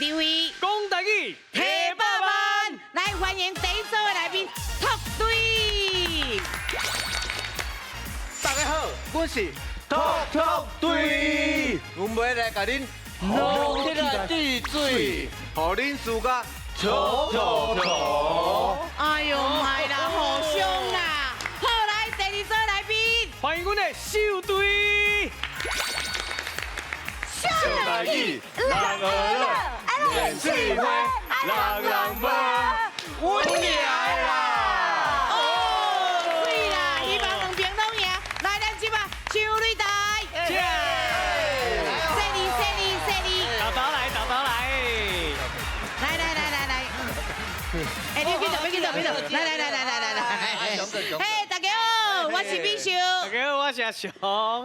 李慧，講台語，提百萬，來歡迎第一組的來賓，拓隊。大家好，我是拓拓隊，阮欲來共恁弄起來滴水，予恁輸甲臭臭臭。哎呦媽啦，好凶啦！好，來第二組來賓，歡迎阮的秀隊。秀台語，人學樂，練喙花，人人無，阮贏啦！哦，對啦，希望兩邊攏贏。來，咱這擺手擂台，犀利犀利犀利，豆豆來，豆豆來。來來來來來，哎，你去倒，你去倒，去倒，來來來來來來來，嘿，大家好，我是美秀。大家好，我是阿雄。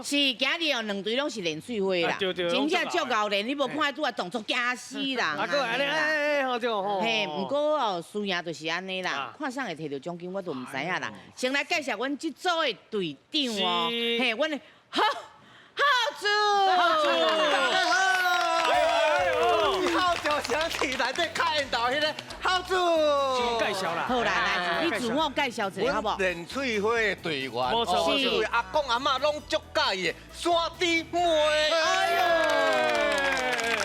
是，今日哦，兩隊攏是練喙花啦，真正足𠢕練，你無看拄仔動作驚死人。啊，閣按呢，哎，好種吼。嘿，毋過哦，輸贏就是按呢啦。看啥會摕著獎金，我都毋知影啦。先來介紹阮這組的隊長哦，嘿，阮的好浩子。浩子。號角響起，內底較緣投彼个浩子。介紹啦。好啦，來，你自我介紹一下好無？練喙花的隊員，無錯無錯，阿公阿嬤攏足佮意的山豬妹。哎喲！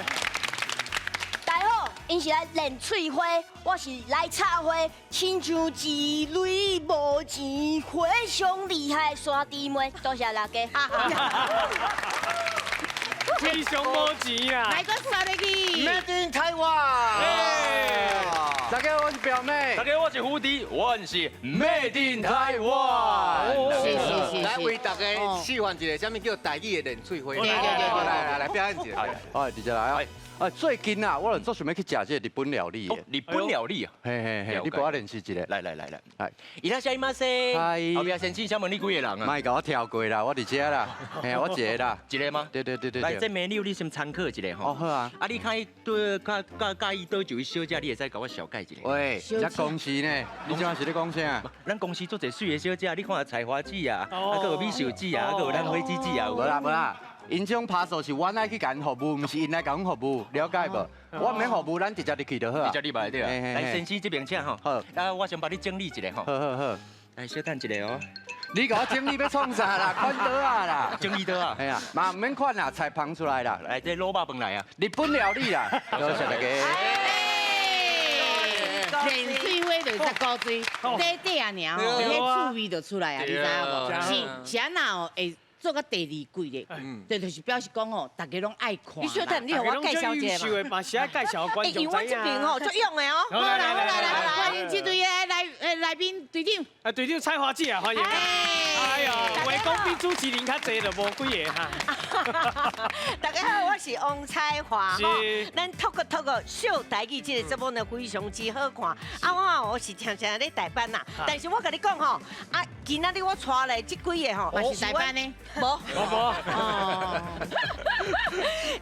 大家好，𪜶是來練喙花，我是來插花，親像一蕊無錢花，上厲害的山豬妹，多謝大家。非常無錢啊！來個刷入去。 Made in Taiwan。大家好，我是表妹。大家好，我是虎弟，我是 Made in Taiwan。是是是。來為大家示範一下，啥物叫台語的練喙花。對對對對。來來來，表演一下。哎，直接來啊！啊，最近啊，我就足想欲去食這個日本料理的。日本料理啊？嘿嘿嘿，你幫我練習一下。來來來來，來。いらっしゃいませ。嗨。後壁先生，請問你幾個人啊？莫共我跳過啦，我佇這啦。嘿，我一個啦。一個嗎？對對對對。來，這 menu 你先參考一下吼。哦，好啊。啊，你看伊對較較佮意佗一位小姐，你會使共我紹介一下。喂，這公司呢？你這是咧講啥？咱公司足濟媠的小姐，你看下菜花姊啊，啊，閣有美秀姊啊，閣有咱花姊姊啊。無啦無啦。𪜶這種拍數是阮愛去共𪜶服務，毋是𪜶來共阮服務，了解無？我毋免服務，咱直接入去就好啊。直接入來對啊。來，先生這邊請吼。好。啊，我先幫你整理一下吼。好好好。來，小等一下哦。你共我整理欲創啥啦？款桌仔啦。整理桌仔。嘿啊，嘛毋免款啦，菜捧出來啦。來，這滷肉飯來啊。日本料理啦。多謝大家。練喙花就是十箍水，短短啊爾吼，彼趣味就出來啊，你知影無？是是按怎哦？會做到第二季咧，對，就是表示講哦，大家攏愛看。你小等，你予我介紹一下嘛。嘛是愛介紹觀眾因為我這邊吼足勇的哦。好啦好啦，來歡迎這隊的來來賓隊長。啊，隊長菜花姊啊，歡迎。哎呦，話講比主持人較濟就無幾个哈。大家好，我是王彩華。咱透過透過秀台語這個節目呢，非常之好看。啊，我是常常咧代班啦，但是我共你講吼，啊，今仔日我帶來這幾个吼，嘛是代班呢？無，無無。哦。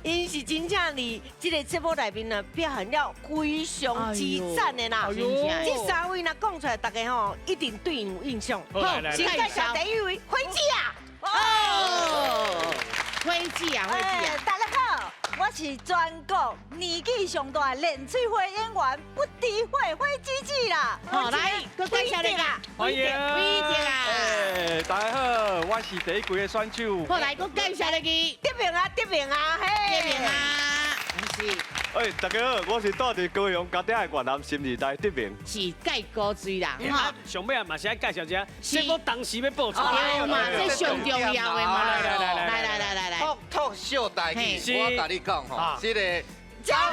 𪜶是真正佇這個節目內面呢，表現了非常之讚的啦。這三位若講出來，大家吼一定對𪜶有印象。好，先介紹第一位，花姊啊。哦，花姊啊，花姊啊。大家好，我是全國年紀上大的練喙花演員不知火花姊姊啦。好，來，閣介紹一下，歡迎，偉哲啊。哎，大家好，我是第一季的選手。好，來，閣介紹一個，德明啊，德明啊，嘿，德明啊，是。哎，大家好，我是住佇高雄嘉鼎的越南新二代德明。是蓋高水啦，哈。上尾啊嘛是愛介紹一下，節目當時欲播出。對嘛，這上重要的嘛。來來來來來來來來。拓拓秀台語，我共你講吼，這個。加啦，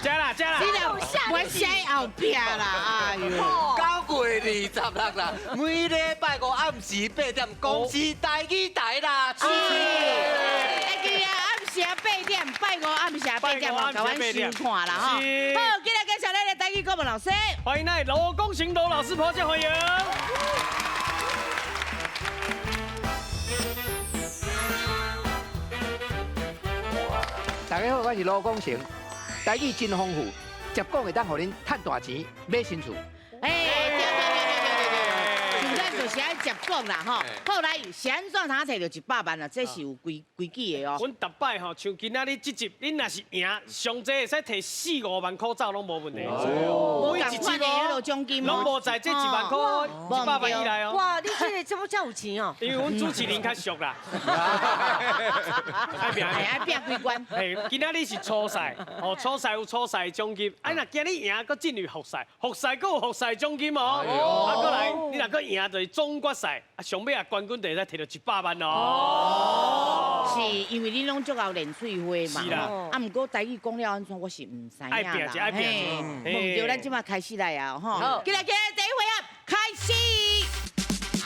加啦加啦！你若我寫後壁啦，哎喲！9月26啦，每禮拜五暗時8點，公視台語台啦。會記啊，暗時8點，拜五暗時8點哦，共阮收看啦吼。好，今日介紹咱的台語顧問老師，歡迎咱羅功行羅老師，拍掌歡迎。大家好，我是羅功成，台語真豐富，十講會當予恁趁大錢買新厝。哎，對對對對對對對，真正就是愛接講啦吼。後來是按怎通摕著100萬啊？這是有規規矩的哦。阮逐擺吼，像今仔日這集，恁若是贏，上濟會使摕四五萬箍走攏無問題。每一集哦，獎金攏無在這1萬箍100萬以內哦。哇，你這個這麼遮有錢哦？因為阮主持人較俗啦。愛拼，愛拼幾關。嘿，今仔日是初賽，哦，初賽有初賽獎金，啊，若今日贏，閣進入複賽，複賽閣有複賽獎金哦。啊，閣來，你若閣贏就是總決賽，啊，上尾啊冠軍就會使摕著100萬哦。是因為你攏足𠢕練喙花嘛。是啦。啊，毋過台語講了按怎，我是毋知影啦。愛拼一，愛拼一。無毋對，咱這馬開始來啊，吼。起來起來，第一回合開始。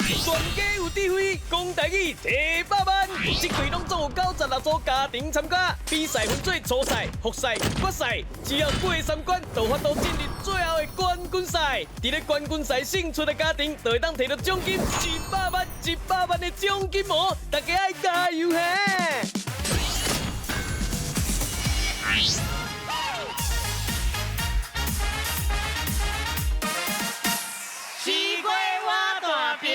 全家有智慧，講台語提百萬。這季攏總有96組家庭參加，比賽分做初賽、複賽、決賽，只要過三關，就有法度進入最後的冠軍賽。佇咧冠軍賽勝出的家庭，就會當提著獎金100萬、100萬的獎金哦！大家愛加油嘿！西瓜我大平。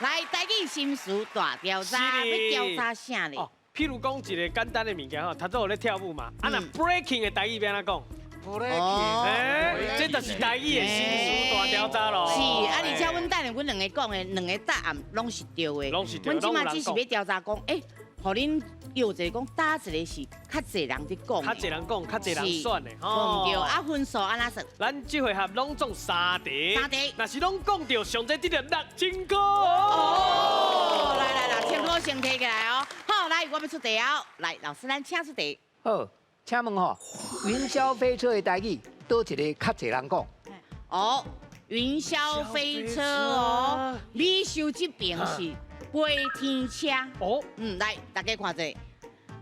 來，台語心事大調查，欲調查啥咧？哦，譬如講一個簡單的物件吼，頭拄有咧跳舞嘛，啊若 breaking 的台語欲按怎講？breaking，欸，這就是台語的心事大調查咯。是，啊，而且阮等下阮兩个講的兩個答案攏是對的。攏是對。阮這馬只是欲調查講，欸，予恁約一個講，佗一個是較濟人佇講。較濟人講，較濟人選的。吼。對，啊分數按怎算？咱這回合攏總3題。3題。若是攏講著，上濟得著6000箍。哦，來來來，6000箍先提起來哦。好，來，我欲出題哦。來，老師，咱請出題。好，請問吼，雲霄飛車的台語，佗一个較濟人講？哦，雲霄飛車哦，美秀這邊是飛天車。哦，來，大家看這，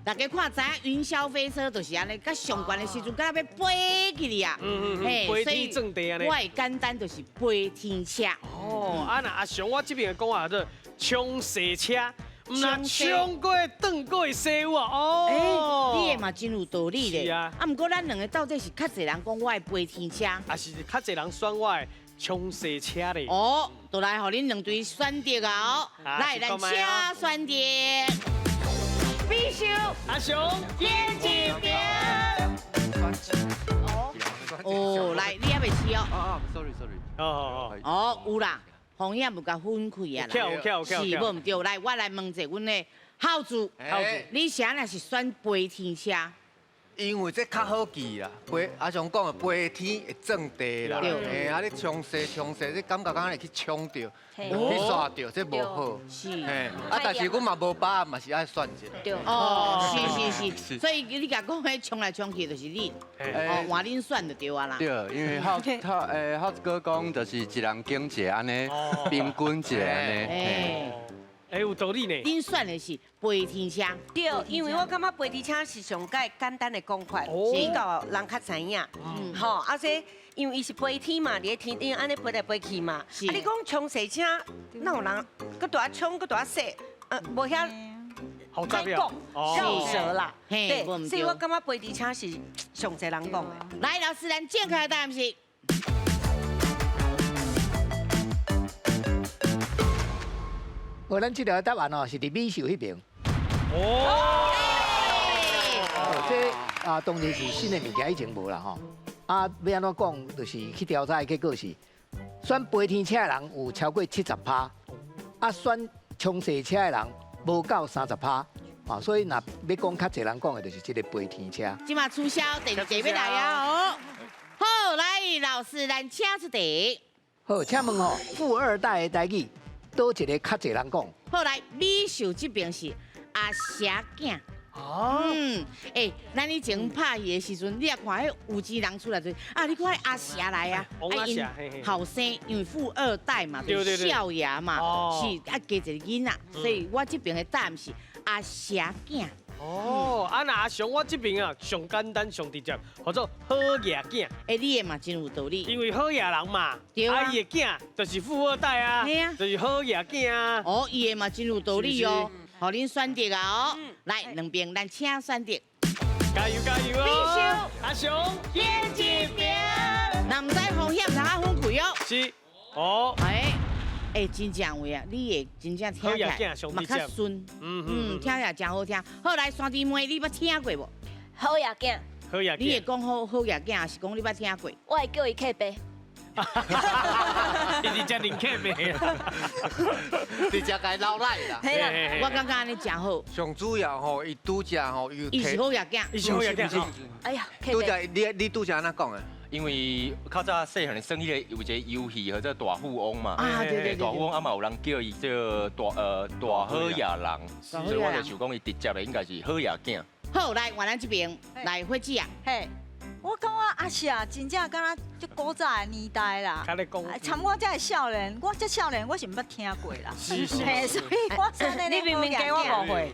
大家看知影雲霄飛車就是按呢，佮上懸的時陣，敢若欲飛起去啊。飛天轉地按呢。我會簡單就是飛天車。哦，啊，若阿雄我這邊的講話叫做衝雪車。毋若衝過轉過會洗有啊！哦，欸，你的嘛真有道理咧。是啊。啊，毋過咱兩个到底是較濟人講我的飛天車，還是較濟人選我的衝雪車咧？哦，就來予恁兩隊選擇啊！哦，來，咱請選擇。美秀，阿雄，眼一邊。哦，來，你猶未試哦。啊，sorry sorry。哦哦哦。哦，有啦。風險有共分開啊啦，是無毋對。來，我來問一下阮的孝子，你啥若是選飛天車？因為這較好記啦，飛阿雄講的飛天會轉地啦，嘿，啊你衝雪衝雪，你感覺敢會去衝著，去煞著，這無好。是，嘿，啊但是阮嘛無把握，嘛是愛選一個。對，哦，是是是，所以你共講彼衝來衝去就是你，哦，換恁選就對啊啦。對，因為孝孝哥講就是一人揀一个按呢，平均一个按呢。嘿。欸，有道理呢。恁選的是飛天車。對，因為我感覺飛天車是上蓋簡單的講法，比較人較知影。吼，啊這因為伊是飛天嘛，佇咧天頂按呢飛來飛去嘛。啊，你講衝雪車，哪有人閣蹛衝，閣蹛雪，無遐歹講，繞舌啦。對，所以我感覺飛天車是上濟人講的。來，老師，咱正確的答案是。哦，咱這條答案哦是佇美秀彼邊。哦，這啊當然是新的物件，以前無啦吼。啊，欲按怎講，就是去調查的結果是，選飛天車的人有超過70%，啊選衝雪車的人無夠30%，啊，所以若欲講較濟人講的，就是這個飛天車。這馬取消第二題欲來啊！哦，好，來老師，咱請出題。好，請問吼，富二代的台語，佗一个較濟人講？好來，美秀這邊是阿霞囝。哦。欸，咱以前拍戲的時陣，你也看彼有錢人出來就啊，你看阿霞來啊，啊𪜶後生，因為富二代嘛，就是少爺嘛，是啊加一个囡仔，所以我這邊的答案是阿霞囝。哦，啊若阿雄我這邊啊，上簡單上直接，叫做好爺囝。欸，你的嘛真有道理。因為好爺人嘛，對啊，伊的囝就是富二代啊，就是好爺囝啊。哦，伊的嘛真有道理哦，予恁選擇啊哦，來兩邊咱請選擇。加油加油哦！美秀，阿雄，眼一邊。若毋知風險，通啊分開哦。是，哦。欸，哎，真正有啊，你会真正听起来嘛较顺，嗯，听起来真好听。好，来山弟妹，你捌听过无？好野囝。好野。你会讲好好野囝，还是讲你捌听过？我会叫伊客爸。伊直接认客爸，直接共老奶啦。我感觉按呢真好。上主要吼，伊拄则吼，伊是好野囝，伊是好野囝。哎呀，拄则你拄则按怎讲的？因为较早细汉耍彼个有一个游戏叫做大富翁嘛，啊对对对，大富翁啊嘛有人叫伊做大好野人，所以我就想讲伊直接的应该是好野囝。好，来换咱这边来花姐啊。嘿，我感觉阿舍真正敢若足古早的年代啦。参我这个少年，我这少年我是毋捌听过啦。是是。所以我说你明明给我误会。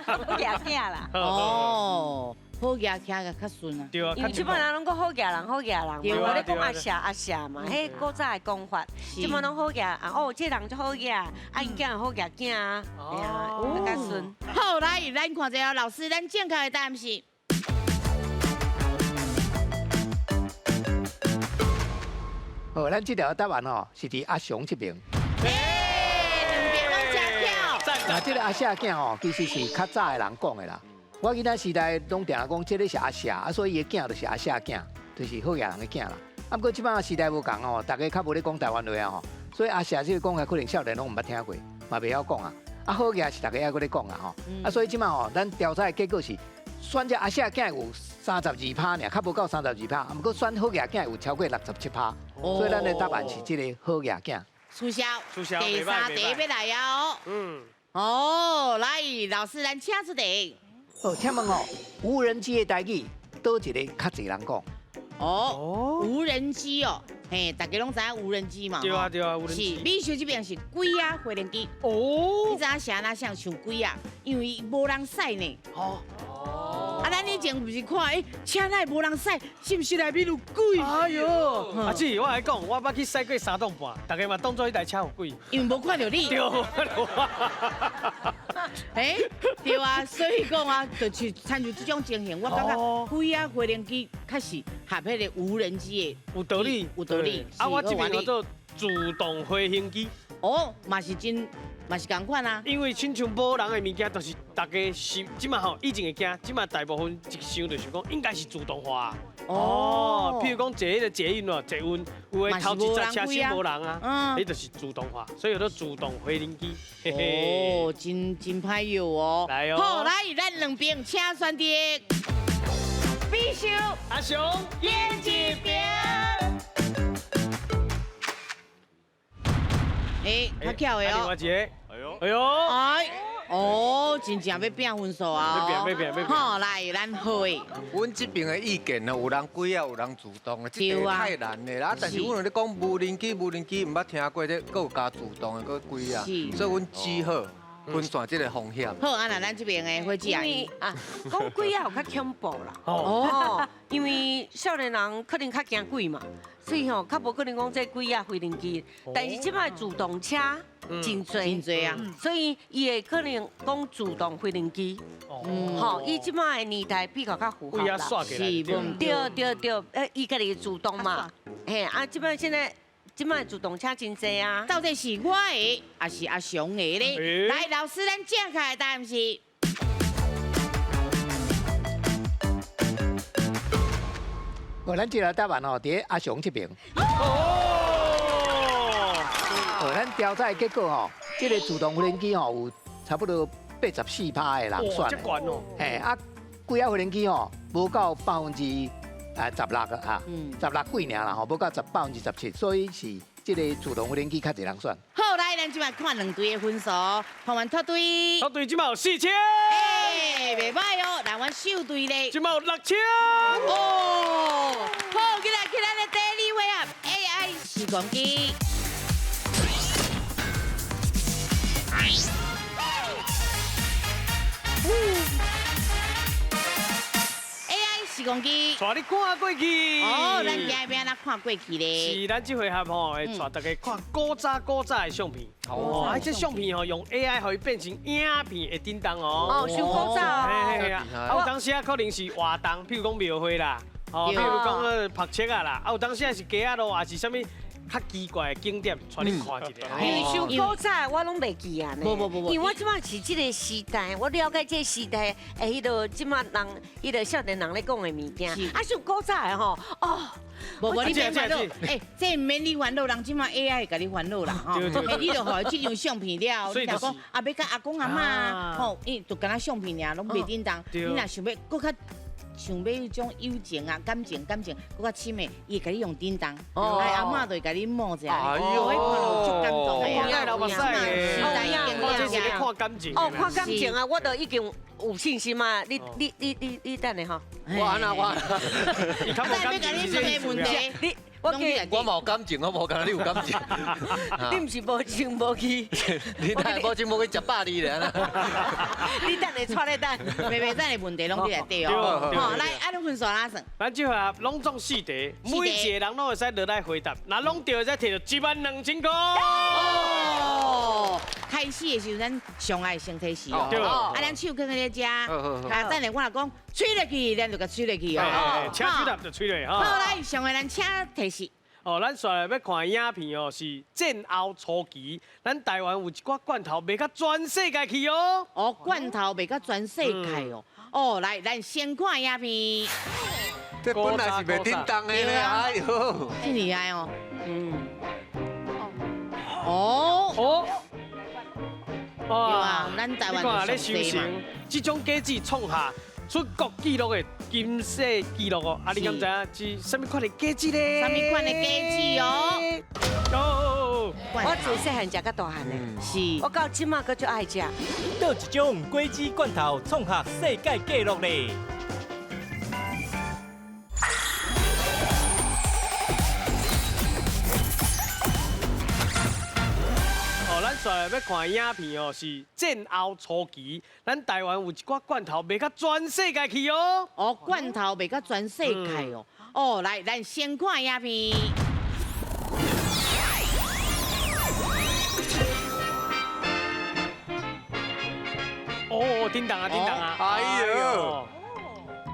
好野囝啦。哦。好野听个较顺啊，对啊，因为这摆人拢讲好野人，好野人，无咧讲阿舍阿舍嘛，彼古早的讲法，这摆拢好野啊，哦，这人足好野，啊，𪜶囝好野囝啊，哦，较顺。好，来，咱看一下老师，咱正确的答案是。好，咱这条答案吼是伫阿雄这边。两边拢真巧。那这个阿舍囝吼，其实是较早的人讲的啦。我囡仔时代拢定讲，这个是阿舍，啊，所以伊的囝就是阿舍囝，就是好野人的囝啦。啊，毋过这摆时代无仝哦，大家较无咧讲台湾话啊吼，所以阿舍这个讲起来可能少年拢毋捌听过，嘛袂晓讲啊。啊，好野是大家犹阁咧讲啊吼。啊，所以这摆吼，咱调查的结果是，选这阿舍囝有32%尔，较无够32%，啊，毋过选好野囝有超过67%，所以咱的答案是这个好野囝。取消，第三题欲来啊哦。嗯。哦，来，老师，咱请出题。哦，请问哦，无人机的台语，佗一个较济人讲？哦，无人机哦，嘿，大家拢知影无人机嘛？对啊对啊，无人机。是，美秀这边是鬼仔飞行机。哦。你知影是按怎像像鬼仔？因为无人驶呢。哦。啊，咱以前不是看，哎，车内无人驶，是毋是内面有鬼？哎呦，阿姊，我来讲，我捌去驶过3栋半，大家嘛当作彼台车有鬼，因为无看著你。对，无看著我。哎，对啊，所以讲啊，就是参像这种情形，我感觉鬼仔飞行机确实合彼个无人机的有道理，有道理。啊，我这边叫做自动飞行机。哦，嘛是真。嘛是仝款啊，因为亲像无人的物件，就是大家是这马吼以前会惊，这马大部分一想就是讲应该是自动化。哦，譬如讲坐彼个捷运哦，捷运有的头一站车厢无人啊，彼就是自动化，所以叫做自动飞行机。哦，真歹用哦。来哦。好，来，咱两边请选择。必修阿雄演一边。哎，较巧的哦。哎呦，哎呦，哎，哦，真正欲拼分数啊！欲拼，欲拼，欲拼。好，来，咱好的。阮这边的意见呢，有人鬼仔，有人自动的，这个太难的啦。但是阮有咧讲无人机，无人机毋捌听过，这阁有加自动的，阁鬼仔，所以阮只好分散这个风险。好，啊，那咱这边的花姐阿姨啊，讲鬼仔有较恐怖啦。哦，因为少年人可能较惊鬼嘛，所以吼较无可能讲这鬼仔飞行机。但是这摆自动车真济，真济啊，所以伊会可能讲自动飞行机。哦，伊这摆的年代比较较符合啦。是，对对对，伊家己自动嘛。嘿，啊，这摆现在。这摆自动车真济啊！到底是我的，还是阿雄的咧？来，老师，咱正确的答案是。哦，咱这个答案哦，伫阿雄这边。哦。哦，咱调查的结果吼，这个自动无人机吼有差不多84%的人选。这悬哦。嘿，啊，鬼仔无人机吼，无到16%啊，16几尔啦吼，无到17%，所以是这个自动无人机较济人选。好，来，咱这摆看两队的分数，看完拓队，拓队这摆有4000，哎，袂歹哦。来，阮秀队咧，这摆有6000，哦，好，起来，起来，咱的第二回合 AI 时光机。时光机，带你看过去。哦，咱今日欲按怎看过去咧？是，咱这回合吼会带大家看古早古早的相片。哦，啊，这相片吼用 AI 予伊变成影片会叮当哦。哦，伤古早哦。啊，有当时啊可能是活动，譬如讲庙会啦，哦，譬如讲拍册啊啦，啊，有当时啊是街仔路，还是啥物较奇怪的景点，带你看一下。因为像古早我拢袂记啊呢。无无无无因为我这摆是这个时代，我了解这个时代，哎，彼个这摆人，彼个少年人咧讲的物件。啊，像古早的吼，哦，无无你免烦恼，欸，这毋免你烦恼，人这摆 AI 会共你烦恼啦吼。欸，你就予伊这张相片了，你若讲啊，欲佮阿公阿嬷吼，伊就敢若相片尔，拢袂振动。你若想欲阁较想欲彼种友情啊、感情、感情，阁较深的，伊会共你用叮当，哎，阿嬷就会共你摸一下，哦，彼看著足感动的啊。流目屎的。时代已经这是咧看感情。哦，看感情啊，我都已经有信心啊。你你你你你等下吼。我按怎我？你较无感情是这问题。你。我我嘛有感情，我无敢若你有感情。你毋是无情无义。你等下无情无义食百二咧。你等下带咧等。袂袂，等下问题拢伫内底哦。好，来，按你分数哪算？咱这回拢总四题，每一个人拢会使落来回答，若拢对，会使摕到1万2千块。哦，开始的时阵，咱上爱先提示哦。啊，咱手囥咧遮，啊，等下我若讲吹落去，咱就共吹落去哦。请手答就吹落哈。好，来，上个咱请提示。哦，咱煞来欲看影片哦，是战后初期，咱台湾有一寡罐头卖到全世界去哦。哦，罐头卖到全世界哦。哦，来，咱先看影片。这本来是袂振动的咧，哎呦，真厉害哦。嗯。哦。哦。对啊，咱台湾咧修成这种果子创下出国纪录的金世纪录哦，啊，你敢知影是啥物款的果子咧？啥物款的果子哦？哦，我自细汉食到大汉的，是，我到这马阁足爱食。佗一种果子罐头创下世界纪录咧？咱欲看影片哦，是战后初期，咱台湾有一寡罐头卖到全世界去哦。哦，罐头卖到全世界哦。哦，来，咱先看影片。哦，叮当啊，叮当啊！哎呦，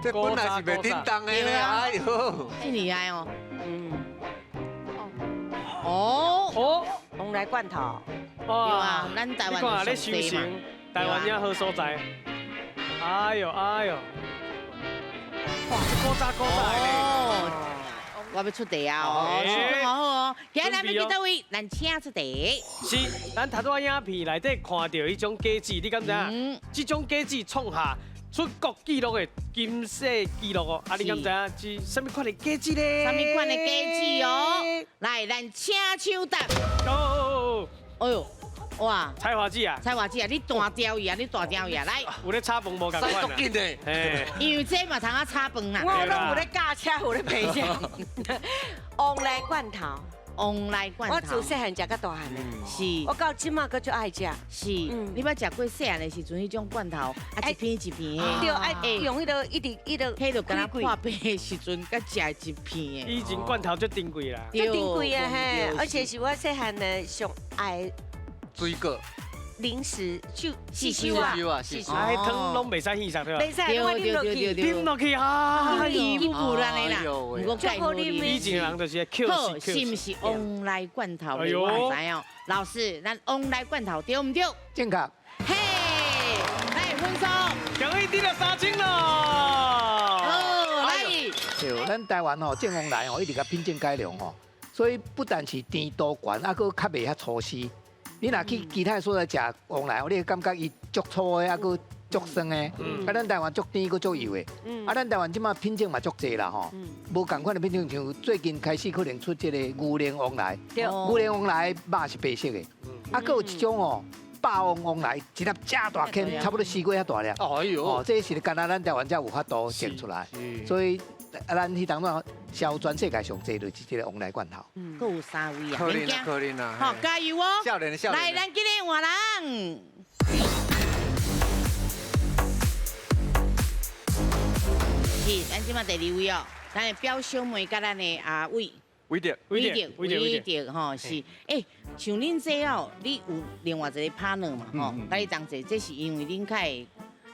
这本来是袂叮当的咧，哎呦，真厉害哦。嗯。哦哦，旺来罐头。对啊，咱台湾咧修行，台湾遮好所在。哎呦哎呦，哇，这古早古早的咧。我欲出题啊！哦，好好哦。今日咱欲去佗位？咱请出题。是，咱头拄仔影片内底看到彼种果子，你敢知影？这种果子创下出国纪录的金世纪录哦。啊，你敢知影是啥物款的果子咧？啥物款的果子哦？来，咱请抢答。哦。哎呦，哇！菜花子啊！菜花子啊！你弹掉伊啊！你弹掉伊啊！来，有咧炒饭无仝款啊？因为这嘛通啊炒饭啦。我拢有咧驾车，有咧骑车。旺来罐头，旺来罐头。我自细汉食到大汉的。是。我到这马阁足爱食。是。你捌食过细汉的时阵彼种罐头，啊一片一片的。对，爱用彼个一直彼个。彼就敢若破病的时阵，佮食一片的。以前罐头足珍贵啦。足珍贵啊嘿，而且是我细汉的上爱。水果、零食就细修啊，细修啊，汤拢袂使稀释对吧？袂使，我啉落去，啉落去啊，伊不不安呢啦，毋过盖好啉。以前人就是扣是毋是旺来罐头？我知哦，老师，咱旺来罐头对毋对？正确。嘿，来分数，恭喜得了3000咯。好，来。对，咱台湾吼种旺来吼，一直共品种改良吼，所以不但是甜度悬，啊，阁较袂遐粗丝。你若去其他所在食旺来，你会感觉伊足粗的，啊，阁足酸的。啊，咱台湾足甜，阁足油的。啊，咱台湾这马品种嘛足济啦吼，无仝款的品种，像最近开始可能出这个牛奶旺来，牛奶旺来肉是白色的。啊，阁有一种哦，霸王旺来，一粒遮大颗，差不多西瓜遐大粒。哎呦，哦，这是干焦咱台湾才有法度种出来，所以。啊，咱彼当中销全世界上济就是这个旺来罐头。阁有3位啊，可怜啊，可怜啊！好，加油哦！少年少年。来，咱今日换人。是，咱这马第二位哦，咱的表小妹佮咱的阿伟。伟德，伟德，伟德，吼是。欸，像恁这哦，你有另外一个 partner 嘛？吼，佮你同齐，这是因为恁较会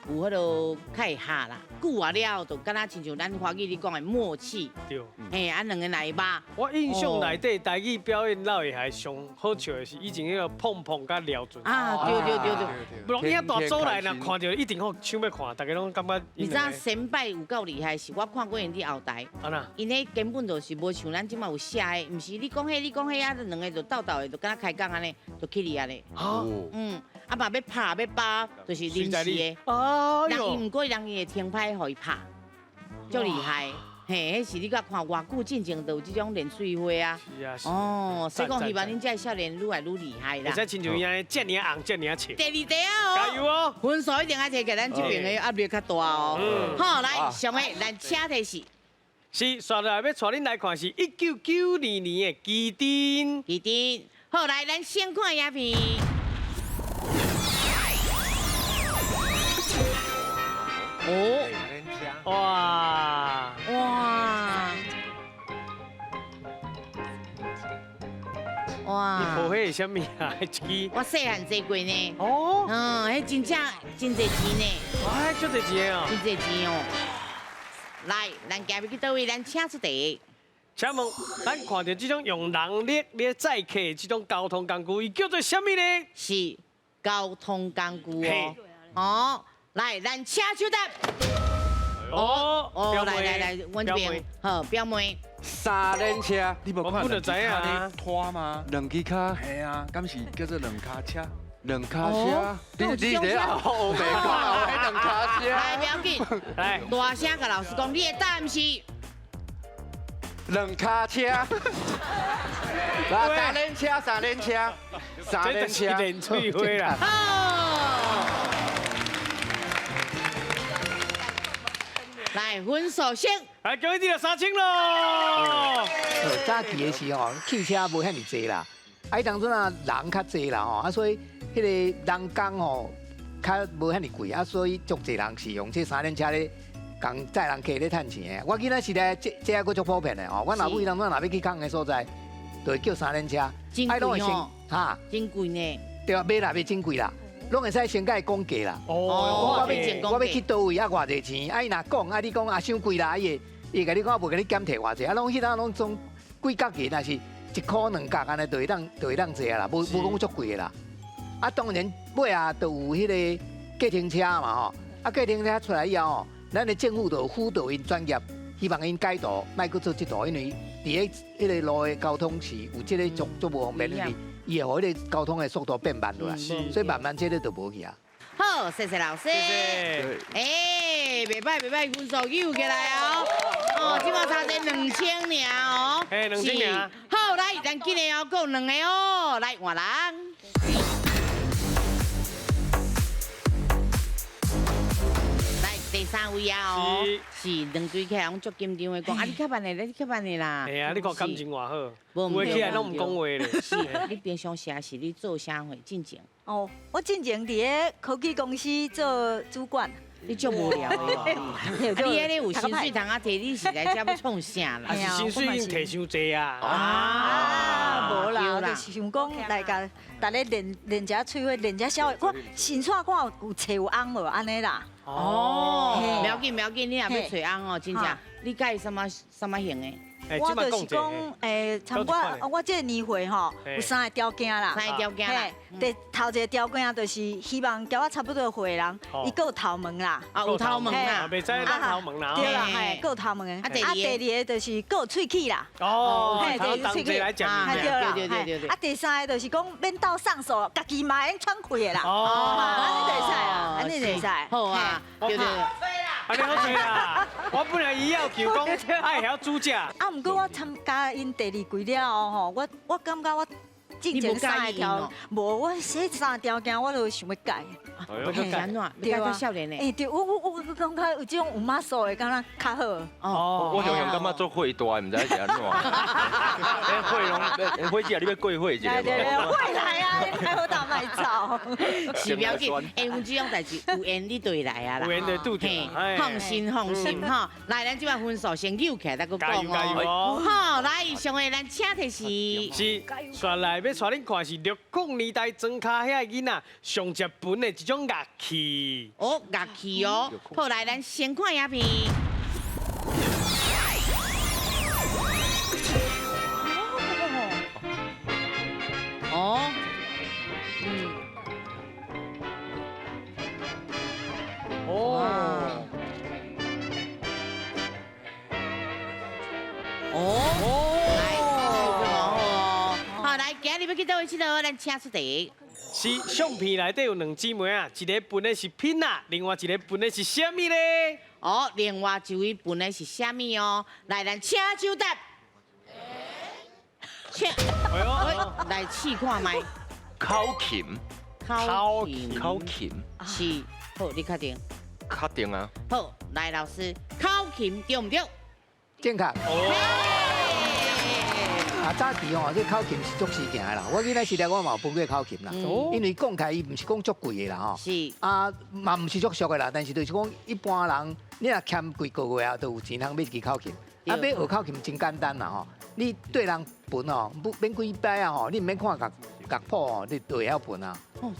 有彼落较会合啦。久啊了，就敢若亲像咱华语咧讲的默契。对。嘿，啊两个来吧。我印象内底台语表演老会还上好笑的是以前彼个碰碰佮廖准。啊，对对对对。不然伊大组来若看著一定好想欲看，大家拢感觉。你知影先辈有够厉害，是我看过𪜶伫后台。啊那。𪜶彼根本就是无像咱这马有写的，毋是你讲彼，你讲彼啊，两个就斗斗的，就敢若开讲按呢，就起哩按呢。嗯，啊嘛欲拍欲扒，就是临时的。哦。人伊毋过人伊会停拍予伊拍，足厉害。嘿，彼是你佮看偌久进前就有这种练水花啊。是啊。哦，所以讲希望恁这少年愈来愈厉害啦。会使亲像伊按呢，遮尔红，遮尔笑。第二题啊！加油哦！分数一定爱提给咱这边的压力较大哦。好，来，上个咱请提示。是，煞落来欲带恁来看是1992年的基丁。基丁，好，来，咱先看影片。哦，哇哇哇！你抱彼是啥物啊？一支？我细汉坐过呢。哦。嗯，彼真正真济钱呢。哇，足济钱哦。真济钱哦。来，咱今日去佗位？咱请出题。请问，咱看著这种用人力咧载客的这种交通工具，伊叫做啥物呢？是交通工具哦。哦，来，咱请出答。哦哦，来来来，阮这边好，表妹。三轮车，你无看我就知影咧拖吗？两支跤。嘿啊，敢是叫做两跤车？两跤车，你你伫后白讲啊，彼两跤车。来，不要紧，来，大声共老师讲，你的答案是两跤车。来，三轮车，三轮车，三轮车，连翠花啦。来，分数先。来，恭喜你了3000咯。早期的时候，汽车无遐尔济啦，啊，彼当阵啊人较济啦吼，啊，所以彼个人工吼较无遐尔贵，啊，所以足济人是用这三轮车咧，共载人客咧趁钱的。我记得时代这这犹阁足普遍的吼，阮老母彼当阵若欲去空的所在，就会叫三轮车。真贵哦，哈，真贵呢。对啊，买啦买真贵啦。拢会使先共伊讲价啦。哦，我欲去佗位啊，偌济钱？啊，伊若讲啊，你讲啊，伤贵啦，伊会伊会共你讲无共你减提偌济，啊，拢彼当拢总几角银，若是一箍两角按呢，就会当就会当坐啊啦，无无讲足贵的啦。啊，当然尾啊，就有彼个计程车嘛吼，啊，计程车出来以后吼，咱的政府就有辅导𪜶专业，希望𪜶改道，莫阁做这道，因为伫咧彼个路的交通是有这个足足无方便的。伊会予彼个交通的速度变慢落来，所以慢慢这个就无去啊。好，谢谢老师。哎，袂歹袂歹，分数又起来哦。哦，这马差这2000尔哦。哎，2000尔。好，来，咱今日哦，阁有两个哦，来换人。来第三位啊哦，是两对起来拢足紧张的，讲啊你较慢的，你较慢的啦。嘿啊，你看感情偌好，有的起来拢毋讲话咧。是，你平常时是咧做啥货？进前？哦，我进前伫咧科技公司做主管。你足无聊的，啊你彼个有薪水通啊提，你是来遮欲创啥啦？啊是薪水已经提伤济啊。啊，无啦，就是想讲来共逐家练练一下喙花，练一下痟话。我先煞看有揣有翁无按呢啦。哦，不要紧不要紧，你若欲揣翁哦，真正，你佮意啥物啥物型的？我就是讲，参我我这个年岁吼，有三个条件啦。三个条件啦。第头一个条件就是希望交我差不多岁的人，伊阁有头毛啦。啊，有头毛啦。袂使染头毛啦。对啦，嘿，阁有头毛的。啊，第二个就是阁有喙齿啦。哦，嘿，第二喙齿。对啦，对对对对。啊，第三个就是讲免斗上手，家己嘛会用喘气的啦。哦，按呢就会使啊，按呢就会使。好啊，对对。按呢好吹啦！我本来伊要求讲爱晓煮食。啊，毋过我参加𪜶第二季了后吼，我感觉我进前三个条，无我这三个条件我都想欲改。欲改按怎？欲改较少年的。欸，对，我感觉有这种有马数的，敢若较好。哦。我常常感觉做岁大，毋知是按怎。欸，岁拢，伙计啊，你欲过岁一下。对对对，会来啊，你莫好大莫走。是不要紧，欸，阮这种代志有缘你就会来啊啦。有缘就拄著。放心放心吼，来，咱这摆分数先扭起来，再阁讲哦。好，来，上个咱请提示。是，煞来欲要带恁看是60年代庄跤遐囡仔上食分的一种乐器。哦，乐器哦。好，来，咱先看影片。哦，哦，哦，哦，好，来，今日欲去佗位𨑨迌，咱请出题。是相片内底有两姊妹啊，一个分的是品啊，另外一个分的是啥物咧？哦，另外一位分的是啥物哦？来，咱请就答。请，来试看觅。口琴，口琴，口琴，是，好，你确定？确定啊。好，来老师，口琴对毋对？正确。啊，早期吼，这口琴是足时行的啦。我囡仔时代我嘛有分过口琴啦，因为讲起来伊毋是讲足贵的啦吼。是。啊，嘛毋是足俗的啦，但是就是讲一般人，你若欠几个月啊，就有钱通买一支口琴。啊，欲学口琴真简单啦吼。你对人分吼，不免几摆啊吼，你毋免看乐乐谱吼，你就会晓分啊。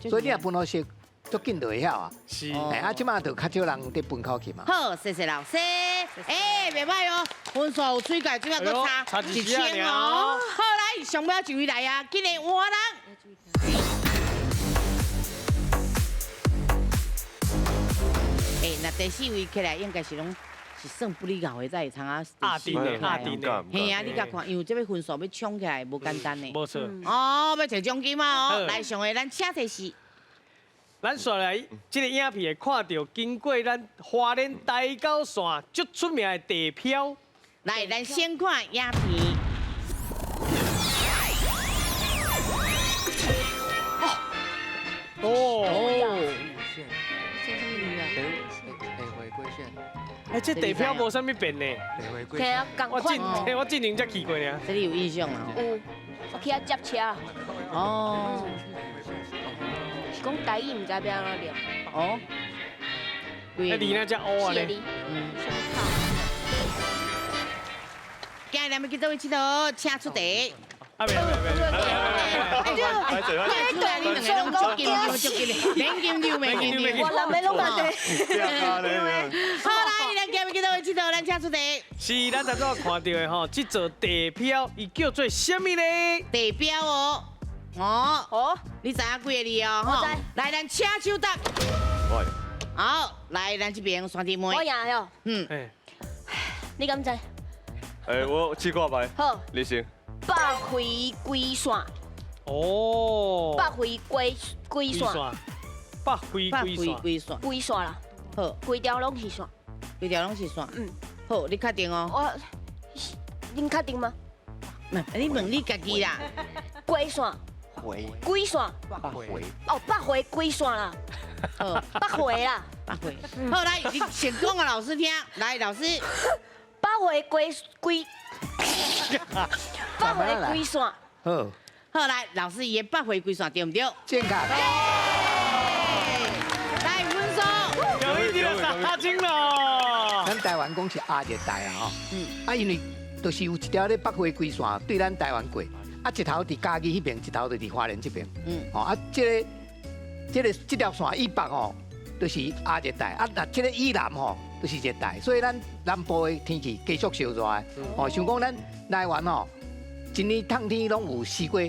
所以你若分予熟，足紧就会晓啊。是。哎，啊，这马就较少人伫分口琴啊。好，谢谢老师。哎，袂歹哦，分数有水界，这马阁差1000哦。好，来，上尾一位来啊，今日换人。哎，那第四位起来应该是拢是算不离搞的，才会通啊。压阵的，压阵的。嘿啊，你共看，因为这个分数欲冲起来无简单呢。无错。哦，欲摕奖金啊！哦，来，上个咱请提示。咱煞来这个影片会看到，经过咱花莲台九线足出名的地标。来，咱先看影片。哦。回归线。哎，这地标无啥物变呢。对啊，我进，我进前才去过尔。这里有印象啊？有，我去遐接车。哦。是讲台语，毋知欲按怎念。哦。那离那只乌啊咧。嗯。今日咱欲去佗位𨑨迌，请出题。啊，袂袂袂袂，哎，你两个拢足紧张，足紧张，免紧张，免紧张。我两个拢嘛对。好，来，咱今日去佗位𨑨迌，咱请出题。是咱头拄仔看到的吼，这座地标伊叫做啥物咧？地标哦，哦哦，你知影几个字哦？我知。来，咱请手答。好，来，咱这边双姊妹。我赢了。嗯。你敢知？哎，我试看觅。好。你先。北回归线。哦。北回归归线。北回归线。归线啦。好。规条拢是线。规条拢是线。嗯。好，你确定哦？我，恁确定吗？你问你家己啦。归线。回。归线。北回。哦，北回归线啦。北回啦。北回。好，来，你先讲给老师听。来，老师。北回归归。北回归线。好。好，来，老师伊的北回归线对毋对？正确。来，分数。恭喜你了三金咯。咱台湾讲是亚热带啊，吼。嗯。啊，因为就是有一条咧北回归线对咱台湾过，啊，一头伫嘉义彼边，一头就伫花莲这边。嗯。吼啊，这个、这条线以北吼，就是亚热带，啊，若这个以南吼，就是热带，所以咱南部的天气继续烧热的。哦，像讲咱台湾吼，一年冬天拢有西瓜，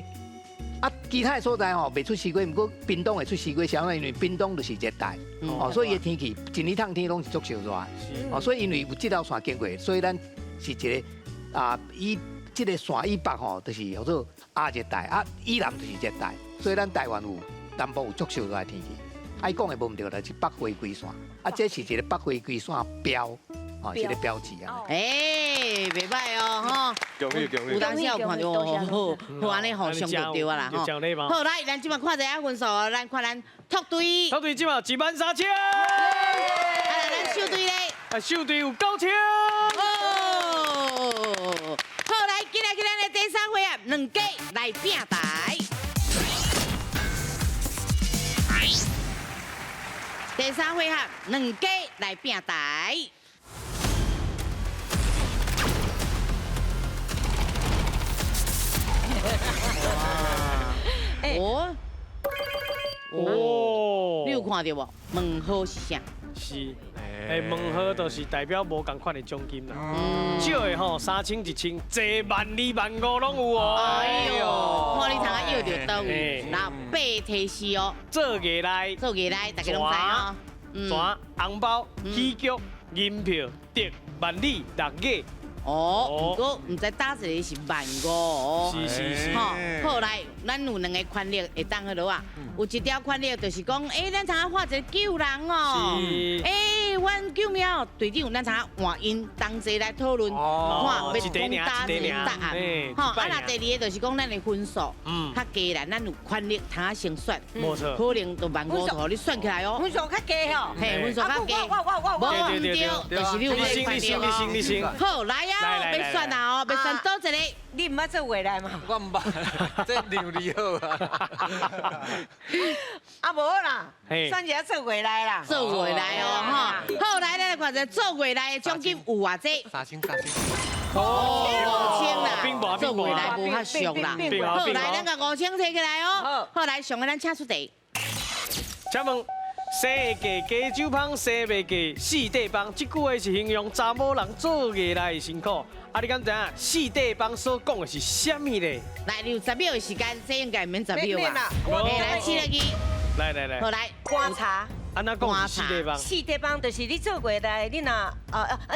啊，其他的所在吼袂出西瓜，毋过屏东会出西瓜，是按怎？因为屏东就是热带，哦，所以伊的天气一年冬天拢是足烧热的。哦，所以因为有这条线经过，所以咱是一个啊，以这个线以北吼，就是叫做亚热带，啊，以南就是热带，所以咱台湾有南部有足烧热的天气。啊，伊讲的无毋对啦，是北回归线，啊，这是一个北回归线标，哦，一个标志啊。哎，袂歹哦，吼。恭喜恭喜！有当时有看到哦，好，好按呢吼，上就对啊啦吼。好，来，咱这马看一下分数，咱看咱拓队。拓队这马13000。啊，咱秀队咧。啊，秀队有9000。哦，好，来，进来，进来，咱的第三回合，两家来拼台。第三回合，两家来拼台。看著無？問號是啥？是，問號就是代表無仝款的獎金啦。少的吼3000、1000，濟12000、15000攏有哦。哎喲，看你通啊要著佗位。那八提示哦，做艺内，做艺内，大家攏知哦。钱、红包、喜剧、银票、竹、万里、六月。哦，毋过毋知打一个是15000哦。是是是。吼，好来，咱有两个权力会当彼落啊。有一条权力就是讲，咱通啊画一个救人哦。阮救命队长，咱通啊换𪜶同齐来讨论，看欲讲佗一个答案。吼，啊，若第二个就是讲咱的分数，较低啦，咱有权力通啊先选。无错。可能就15,000予你选起来哦。分数较低吼。嘿，分数较低。我无毋对，就是你有这个权力哦。好，来啊，欲选啊哦，欲选佗一个。你毋捌做未来吗？我毋捌，这量你好啊。啊无啦，选一下做未来啦。做未来哦，吼。好，来，咱来看一下做未来的奖金有偌济？ 3000，3000。哦，5000啦，做未来无较俗啦。好，来，咱共5000提起来哦。好，来，上个咱请出题。请问，生会过加州芳，生袂过四块帮，这句话是形容查某人做艺内的辛苦。啊，你敢知影四块帮所讲的是啥物咧？来，你有10秒的时间，这应该毋免10秒吧？来，起来去。来来来。好来，观察。按怎讲是四块帮？四块帮就是你做过来，你若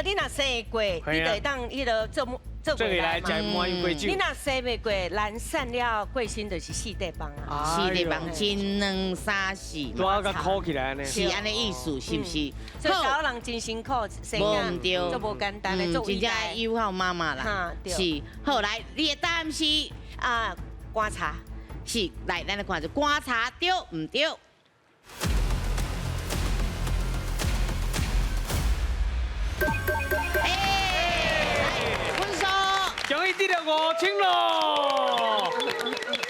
你若生会过，你就会当彼个做做过来嘛。你若生袂过，难产了过身就是四块帮啊。四块帮，一、两、三、四。拄仔共箍起来呢。是按呢意思，是毋是？所以查某人真辛苦，生囝做无简单的，做真正友好妈妈啦。是，好来，你的答案是啊，观察。是，来，咱来看一下观察对毋对？哎，来分数，终于得了5000咯！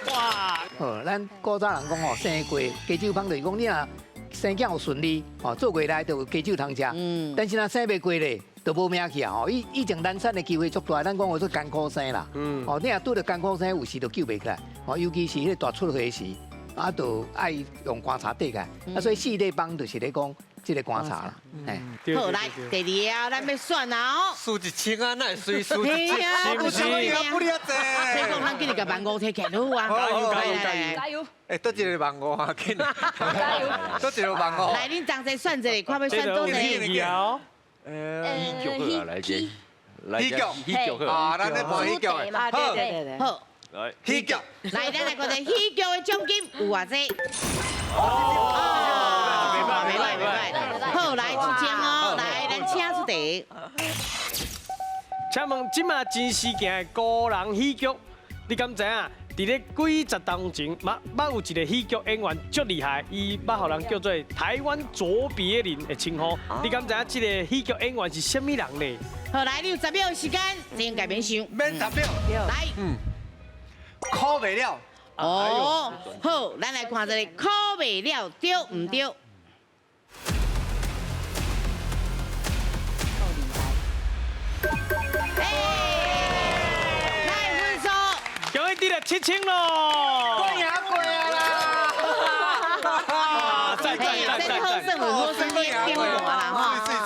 哇！好，咱古早人讲吼，生过加酒芳就是讲你若生囝有顺利，吼做过来就有加酒通食。嗯。但是若生袂过咧，就无命去啊！吼，以以前难产的机会足大，咱讲话做艰苦生啦。嗯。哦，你若拄著艰苦生，有时就救袂起来。哦，尤其是彼个大出血时，啊，就爱用棺材底起来。啊，所以四块帮就是咧讲。这个观察啦，哎，好来，第二个，咱欲选啊哦，输1000啊，哪会随输1000？是不是？不了济。所以讲，咱紧来共15,000提起来好啊！加油加油加油！加油！哎，佗一个15,000啊，紧！加油！佗一个15,000。来，恁同齐选一个，看欲选佗一个。喜剧好啊，来这，来喜剧，喜剧好啊，咱咧播喜剧，好，好，来喜剧。来，咱来看一下喜剧的奖金有偌济？哦。袂歹袂歹，好来出奖哦，来咱请出题。请问这马真时行的孤人喜剧，你敢知影？伫咧几十年前，捌有一个喜剧演员足厉害，伊捌予人叫做台湾卓别林的称呼。你敢知影这个喜剧演员是啥物人呢？好，来，你有10秒的时间，这应该免想。免10秒。来，苦袂了。哦，好，咱来看这个苦袂了，对毋对？来分数，恭喜得了7000咯！过赢过啊啦！赞赞赞赞！好耍，好耍，你顶大啦吼！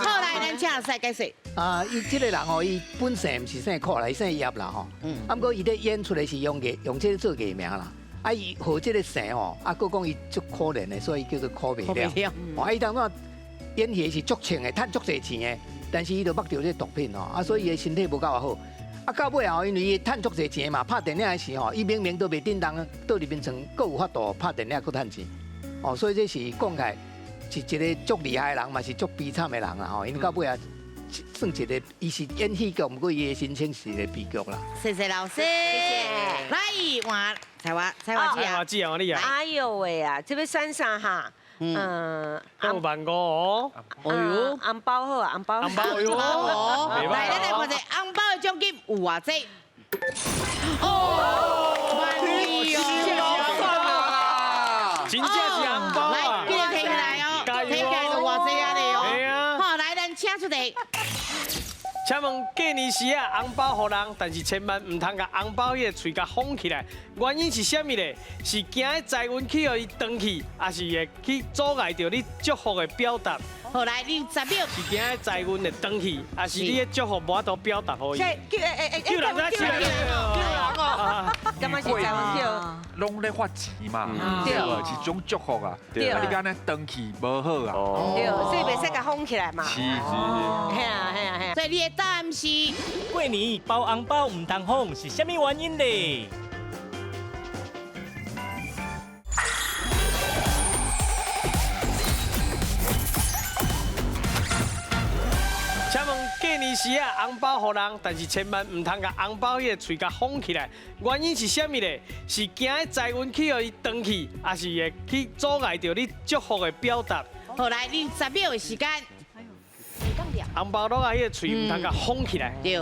好来，咱请赛解释。啊，伊这个人吼，伊本姓毋是姓苦啦，伊姓叶啦吼。啊，毋过伊咧演出的是用艺，用这个做艺名啦。啊，伊号这个姓吼，啊，阁讲伊足可怜的，所以叫做苦袂了。哦，伊当阵演戏是足穿的，趁足济钱的，但是伊就目著这毒品吼，啊，所以伊的身体无够好。啊，到尾后，因为伊趁足济钱嘛，拍电影的时吼，伊明明都袂振动，倒入眠床，阁有法度拍电影阁趁钱。哦，所以这是讲起来是一个足厉害的人，嘛是足悲惨的人啦吼。因为到尾啊，算一个，伊是演喜剧，毋过伊的心情是一个悲剧啦。谢谢老师，谢谢。来，换菜花，菜花姐啊，菜花姐啊，你啊。哎呦喂啊，这欲选啥哈？嗯，有15,000哦。哎呦，红包好啊，红包。红包哟。来，咱来看一下红包的奖金有偌济？哦，12,000哦。真正是红包啊！来，记得提起来哦，提起来就偌济啊咧哦。好，来，咱请出题。请问过年时啊，红包予人，但是千万毋通共红包彼个喙共封起来，原因是啥物咧？是惊财运去予伊断去，抑是会去阻碍著你祝福的表达？好，来，你有10秒。是惊财运会断去，抑是你的祝福无法度表达予伊？叫人叫人哦，感觉是财运叫。拢咧发钱嘛，对，是种祝福啊。对，啊，你按呢断去无好啊。对，所以袂使共封起来嘛。是是。嘿啊嘿啊嘿啊。所以你的答案是？过年包红包毋通封是啥物原因咧？请问过年时啊，红包予人，但是千万毋通共红包彼个喙共封起来，原因是啥物咧？是惊财运去予伊断去，抑是会去阻碍著你祝福的表达？好，来，你有10秒的时间。红包落啊，彼个喙毋通共封起来。对。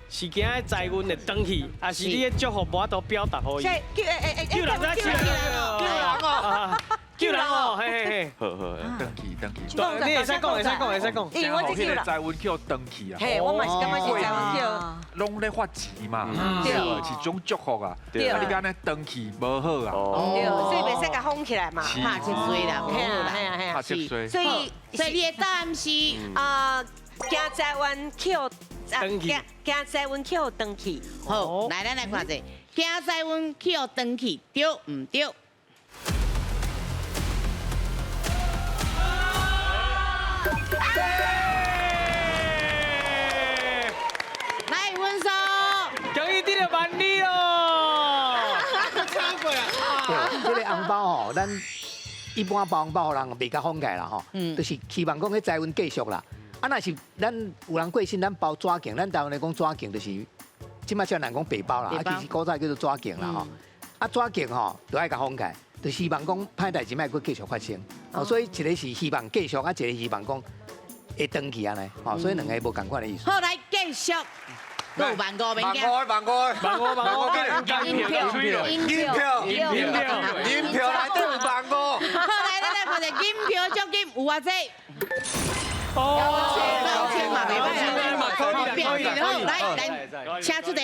是惊财运会断去，抑是你的祝福无法度表达予伊？叫人，叫人哦，叫人哦，嘿嘿嘿。好好，断去断去。你会使讲，会使讲，会使讲。因为我这个财运去断去啊。嘿，我嘛是感觉是财运去。拢咧发钱嘛，对，是种祝福啊。对，啊，你按呢断去无好啊。对，所以袂使共封起来嘛。拍七岁啦，无好啦。拍七岁。所以，所以你的答案是啊，惊财运去断去，惊财运去断去。好，来，咱来看者，惊财运去断去，对毋对？来，分数，终于得到万里咯！对，这个红包吼，咱一般包红包予人袂共封起来啦吼，就是希望讲彼财运继续啦。啊，若是咱有人过身，咱包纸镜，咱台湾来讲纸镜就是，这摆少人讲白包啦，啊，其实古早叫做纸镜啦吼。啊，纸镜吼，就爱共封起来，就希望讲歹代志莫阁继续发生。哦，所以一个是希望继续，啊，一个希望讲会断去按呢，吼，所以两个无仝款的意思。好，来继续。有万五免惊，万五，万五，万五，万五，银票，银票，银票，银票内底有万五。好，来，咱来看者银票奖金有偌济？哦，9000嘛，袂歹啊。表现好，来来，请出题。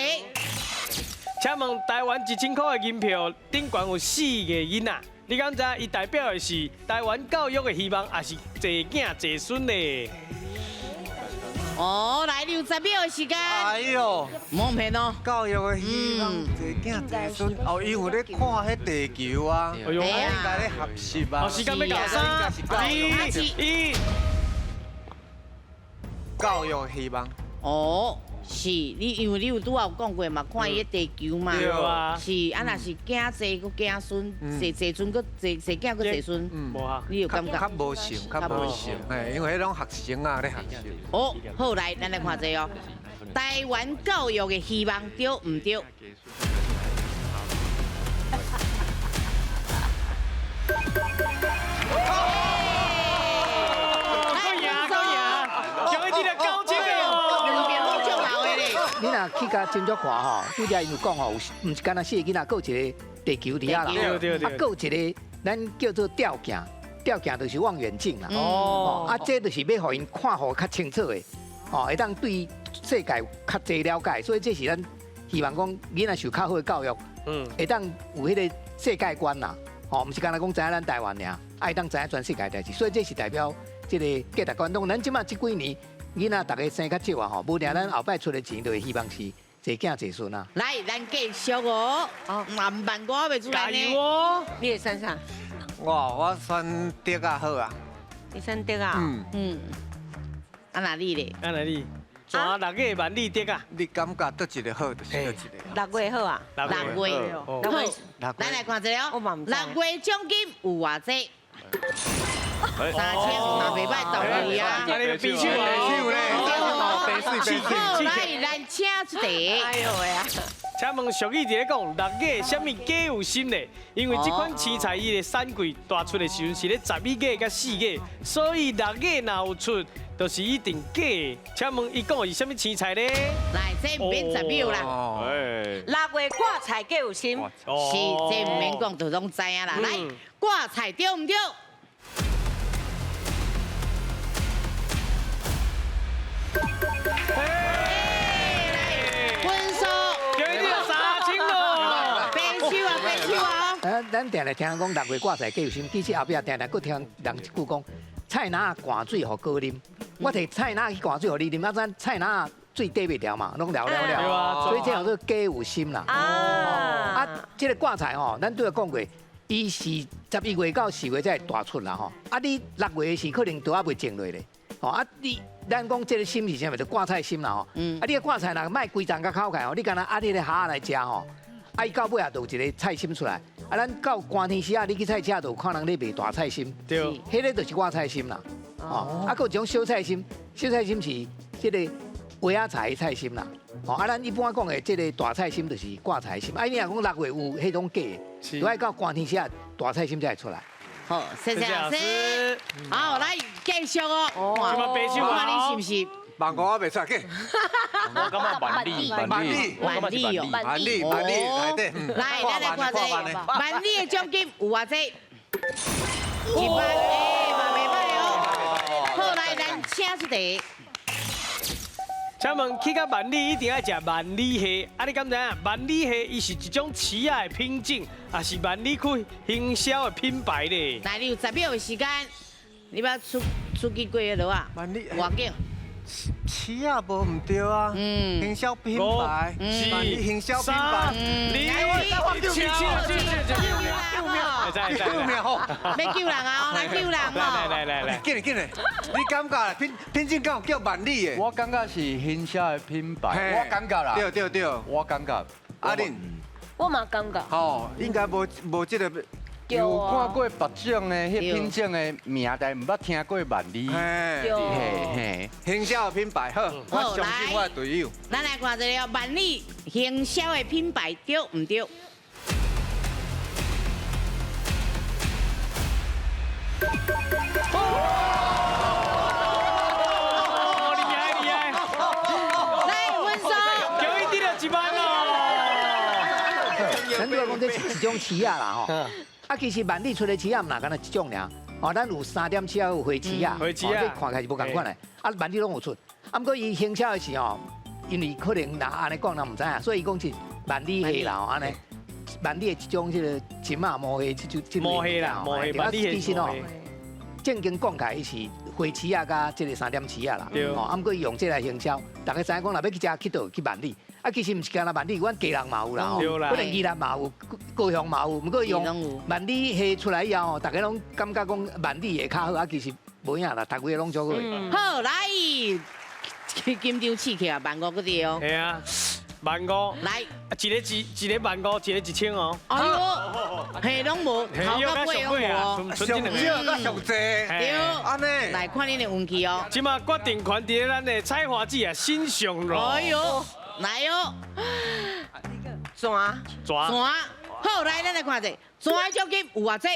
请问台湾1000块的银票顶悬有4个囡仔，你敢知伊代表的是台湾教育的希望，还是济囝济孙呢？哦，来，你有10秒的时间。哎呦，莫骗哦。教育的希望，济囝济孙，哦，伊有咧看彼地球啊，应该咧学习啊。哦，时间欲到，3、2、1。教育希望。哦，是你，因为你有拄仔有讲过嘛，看伊个地球嘛，对啊，是啊，若是囝济阁囝孙，济济孙阁济济囝阁济孙，无啊，你有感觉？较无像，较无像，嘿，因为彼种学生啊咧学习。哦，好，来，咱来看这哦，台湾教育的希望对毋对？你若去共斟酌看吼，拄才𪜶有讲吼，毋是干焦4个囡仔，阁有一个地球伫遐啦，啊，阁有一个咱叫做吊镜，吊镜就是望远镜啦。哦，啊，这就是欲予𪜶看予较清楚的，哦，会当对世界较济了解，所以这是咱希望讲囡仔受较好的教育，会当有彼个世界观啦，吼，毋是干焦讲知影咱台湾尔，啊，会当知影全世界代志，所以这是代表这个价值观。当咱这马这几年。囡仔逐家生较少啊吼，无定咱后摆出的钱就会希望是济囝济孙啊。来，咱继续哦。哦，万五袂出来呢。加油哦！你会选啥？我选竹仔好啊。你选竹仔？嗯嗯。啊，那你咧？啊，那你？全6个万里竹仔。你感觉佗一个好，就是佗一个。 6月好啊。 6月。好。咱来看一下哦。6月奖金有偌济？3000嘛袂歹，投去啊！比手咧，好，来，咱请出题。哎呦喂啊！请问俗语伫咧讲，6月啥物鸡有心咧？因为这款青菜伊的产季大出的时阵是咧11月佮4月，所以6月若有出，就是一定假的。请问伊讲的是啥物青菜咧？来，这毋免10秒啦。 6月挂菜鸡有心。是，这毋免讲，就拢知影啦。来，挂菜对毋对？咱定定聽講六月掛菜假有心，其實後壁定定閣聽人一句講，菜籃仔灌水予果啉。我摕菜籃去灌水予你啉，啊，咱菜籃仔水缀袂牢嘛，攏了了了，所以這叫做假有心啦。啊，這個掛菜吼，咱拄仔講過，伊是11月到4月才會大出啦吼。啊，你6月時可能都還未種落咧。吼啊，你咱講這個心是啥物？就掛菜心啦吼。啊，你個掛菜若莫規叢共烤起來吼，你干焦壓你个蝦來食吼。啊，伊到尾也就有一個菜心出來。啊，咱到寒天時啊，你去菜市就有看人咧賣大菜心。對。彼個就是掛菜心啦。哦，啊，閣有一種小菜心，小菜心是這個萵仔菜的菜心啦。哦，啊，咱一般講的這個大菜心就是掛菜心。啊，你若講6月有彼種假的，都愛到寒天時啊，大菜心才會出來。好，謝謝老師。好，來繼續哦。看你是不是？萬五我袂出去。我感覺萬里，萬里，萬里哦，萬里，萬里，來對。來，咱來看這萬里的獎金有偌濟？1萬，哎，嘛袂歹哦。好，來，咱請出題。請問去到萬里一定愛食萬里蝦，啊你敢知影？萬里蝦伊是一種飼仔的品種，也是萬里區行銷的品牌咧。來，你有10秒的時間，你捌出去過彼落啊？萬里外景。飼仔無毋對啊，行銷品牌，萬里行銷品牌，你救命！救命！吼！欲救人啊！來救人哦！來來來，緊來緊來，你感覺品種敢有叫萬里的？我感覺是行銷的品牌，我感覺啦。對對對，我感覺。阿玲，我嘛感覺。吼，應該無這個。有看過別種的彼品種的名，但毋捌聽過萬里。嘿嘿，行銷的品牌好，我相信我的隊友。咱來看一下萬里行銷的品牌對毋對？哦，厲害厲害！來，分數。叫伊得了1萬哦。咱拄仔講這是一種飼仔啦吼。啊，其實萬里出的飼仔毋若干焦一種爾，哦，咱有三點飼仔，有花飼仔，花飼仔，這看起來是無仝款的。啊，萬里攏有出，啊，毋過伊行銷的時吼，因為可能若按呢講人毋知影，所以伊講是萬里蝦啦，按呢，萬里的一種這個蟳仔毛蝦，這種毛蝦啦，毛蝦，萬里其實哦，正經講起來，伊是花飼仔佮這個三點飼仔啦，哦，啊，毋過伊用這來行銷，大家知影講若欲去食去佗去萬里。啊，其實毋是干焦萬里，阮基隆嘛有啦吼，可能宜蘭嘛有，高雄嘛有，毋過用萬里蝦出來以後，大家攏感覺講萬里會較好，啊，其實無影啦，逐位攏做過。好，來，緊張刺起來，萬五閣對哦。係啊，萬五。來，一个一个萬五，一个1000哦。哎喲，嘿，攏無，頭到尾攏無哦。上少佮上濟。對，按呢。來看恁的運氣哦。這馬決定權佇咱的彩華姊啊身上咯。哎喲。來哦，蛇蛇，好，來，咱來看者，蛇的獎金有偌濟？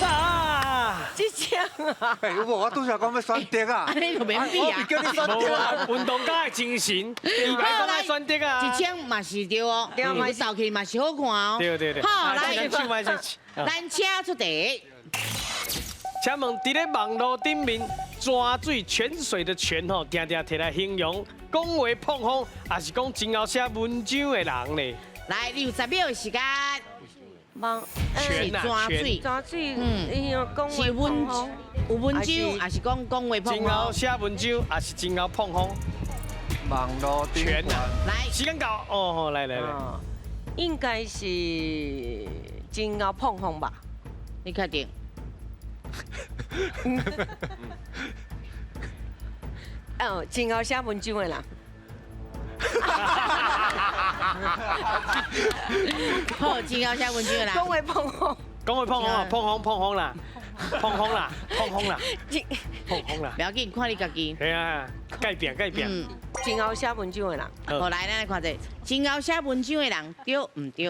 啊，這種啊！哎，有無？我拄才講欲選擇啊，按呢就免比啊。我是叫你選擇啊，運動家的精神，伊來講愛選擇啊。1000嘛是對哦，你投去嘛是好看哦。對對對。好，來，咱請出題。請問，佇咧網路頂面，泉水泉水的泉吼，定定摕來形容講話膨風，也是講真𠢕寫文章的人咧。來，你有10秒的時間。網泉啊，泉泉水，嗯，是文有文章，也是講講話膨風。真𠢕寫文章，也是真𠢕膨風。網路泉啊，來，時間到，哦，來來來，應該是真𠢕膨風吧？你確定？哦，真𠢕寫文章的人。好，真𠢕寫文章的人。講話膨風。講話膨風啊，膨風膨風啦，膨風啦，膨風啦，膨風啦。不要緊，看你家己。係啊，改變改變。真𠢕寫文章的人。好，來，咱來看者，真𠢕寫文章的人對毋對？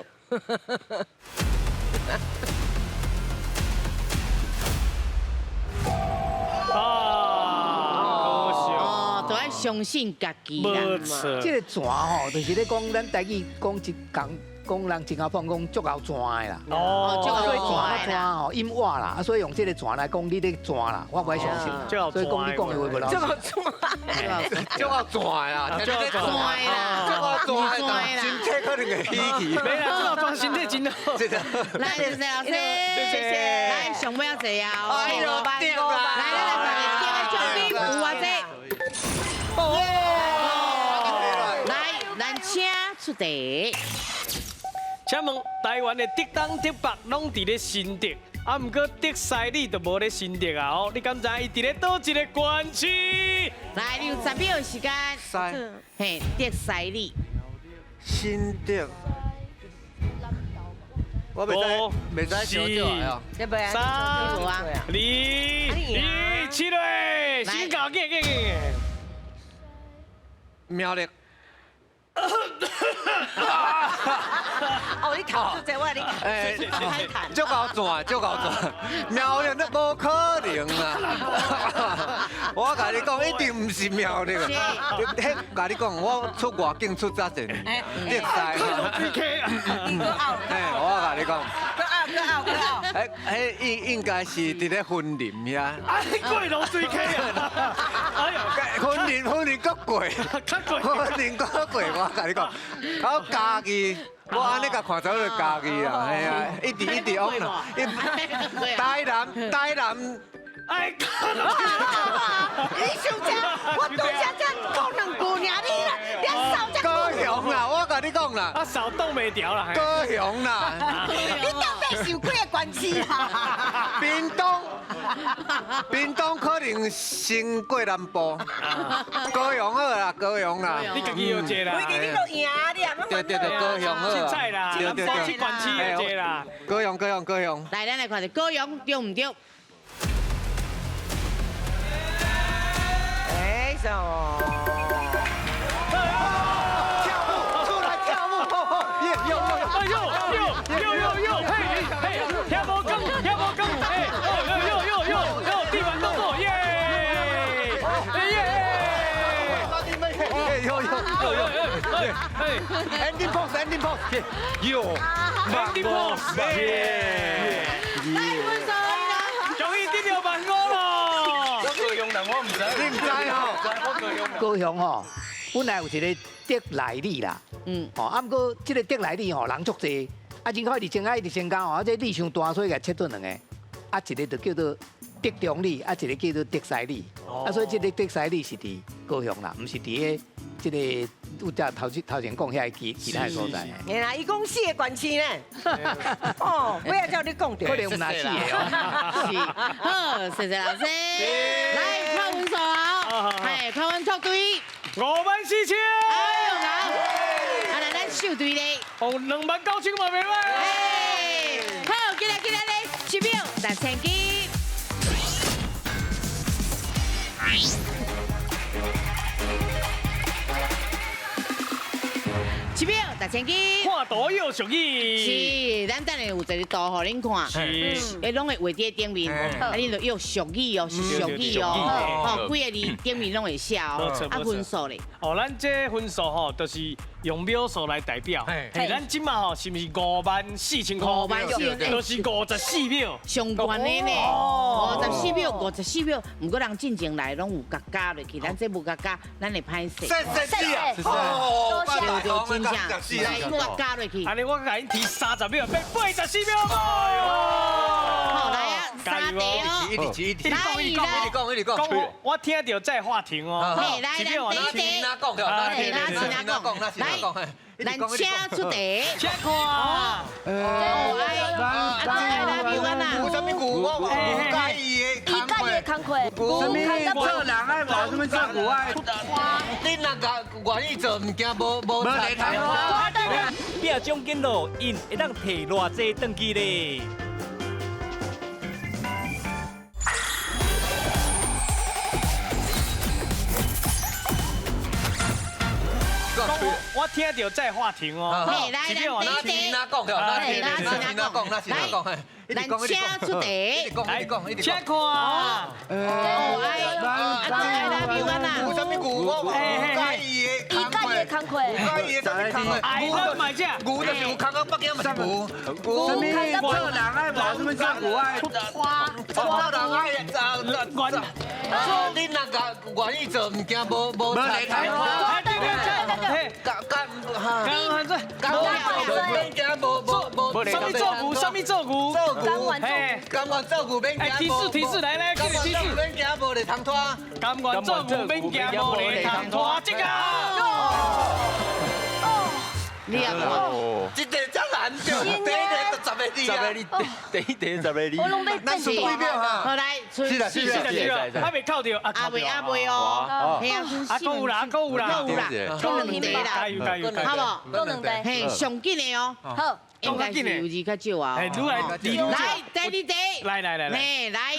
啊，哦，都愛相信家己啦。這個泉吼，就是咧講咱台語講一講，講人真𠢕放講足𠢕泉的啦。哦，所以泉泉吼音活啦，啊，所以用這個泉來講你咧泉啦，我無愛相信。所以講你講的話無老實。足𠢕泉，足𠢕泉啦，足𠢕泉啦，足𠢕泉啦，身體可能能会喜气。没啦，这老庄身体真好。来，谢谢老师，谢谢。来，上尾要坐啊！哎呦，对啦！来来来，点个奖金有偌济？来，咱请出题。请问台湾的竹东、竹北拢伫咧新竹，啊，毋过竹西里就无咧新竹啊！哦，你敢知伊伫咧佗一个县市？来，你有10秒时间。西，嘿，竹西里。新竹。我袂知，袂知小少啊。 3、2、1，起来！先搞，紧紧紧。苗栗。哦，你头出这我你，哎，足够转，足够转，苗栗那无可能啦！我共你讲，一定毋是苗栗啊！彼共你讲，我出外景出遮济，竹西。哎，我共你讲，哎，彼应该是伫咧云林遐。啊，你过龙水溪啊！哎呦，云林阁过，云林阁过，我共你讲，我嘉义。我按呢共看走就嘉义啦，嘿啊，一直一直往啦，台南台南，哎，你想这，我拄才才讲两句尔，你啦，你扫这。高雄啦，我共你讲啦，啊，扫挡袂牢啦，高雄啦，你到底是有几个县市啦？屏东，屏东可能先过南部，高雄好啦，高雄啦，你家己有坐啦，规个你都赢，你也对对对，高雄好凊彩啦，对对对，七县市有坐啦，高雄高雄高雄，来，咱来看下高雄对毋对？哎，什么？跳舞，出来跳舞，耶哟哟哟哟哟哟，嘿嘿，跳舞更，跳舞更，嘿，哟哟哟哟哟，地板动作，耶耶，哟哟哟哟哟，嘿，ending pose，ending pose，哟，ending pose，耶，来分数啦，终于得到万五咯。我高雄人，我毋知，你毋知吼？我高雄人。高雄吼，本来有一个竹内里啦，吼，啊，毋过这个竹内里吼人足济，啊，人口一直增加，一直增加吼，啊，这里伤大，所以共切做两个，啊，一个就叫做竹中里，啊，一个叫做竹西里，啊，所以这个竹西里是伫高雄啦，毋是伫个这个有只头头前讲遐个其他的所在。嘿啦，伊讲四个县市呢，哦，尾仔才你讲著。可能有哪四个哦？是，好，谢谢老师。来，看分数哦，嘿，看阮拓队54000。哎呦，好，啊来，咱秀队咧，哦，29000嘛袂歹。哎，好，进来进来咧，10秒6000金。10秒6000金。看图有俗语。是，咱等下有一个图予恁看，是，欸，拢会画伫顶面，啊，恁就用俗语哦，是俗语哦，吼，几个字顶面拢会写哦，啊，分数咧。哦，咱这分数吼，就是用秒数来代表。嘿，咱这马吼是毋是54000块？ 54000，就是54秒。上悬的呢，54秒，54秒。毋过人进前来拢有共加落去，咱这无共加，咱会歹势。谢谢啊！哦，对对，真正来我加落去。按呢我共𪜶提30秒，变84秒。好，来啊，三题哦。一直一直，来一直讲，一直讲。我听到在话题哦。来来，第一题。来，咱请出题。请看。哦，哎，啊，来来，有啥物牛？我有介意的工课。什么做人爱无？什么做牛爱？你若愿意做，毋惊无无菜通。拼奖金咯，𪜶会当提偌济转去咧？我听到在话题哦。来来，第一题。哪讲？哪讲？哪讲？咱请出题。来，请看。哦，哎，啊，来来，比完啦。有啥物牛？我有介意的伊介意的工课。有介意的啥物工课？哎，咱买这。牛就是有工课，北京嘛是牛。牛。做人爱无？什么做牛爱？做人爱啊！你若愿意做，毋惊无无菜通。嘿，干干干干。啥物做牛？啥物做牛？做牛，甘愿做牛免惊。提示提示，来来，甘愿做牛免惊，无咧通拖。甘愿做牛免惊，无咧通拖。这个。你啊，这题真难，对，第一题就10个字啊，第一题10个字。我拢欲咱输几秒哈？好来，是啦是啦是啦，还未扣著，阿未阿未哦，嘿啊，啊，够有啦，够有啦，够有啦，够两题啦，加油加油，好无？够两题，嘿，上紧的哦，好，应该是有字较少啊。来，来，第二题，来来来来，来，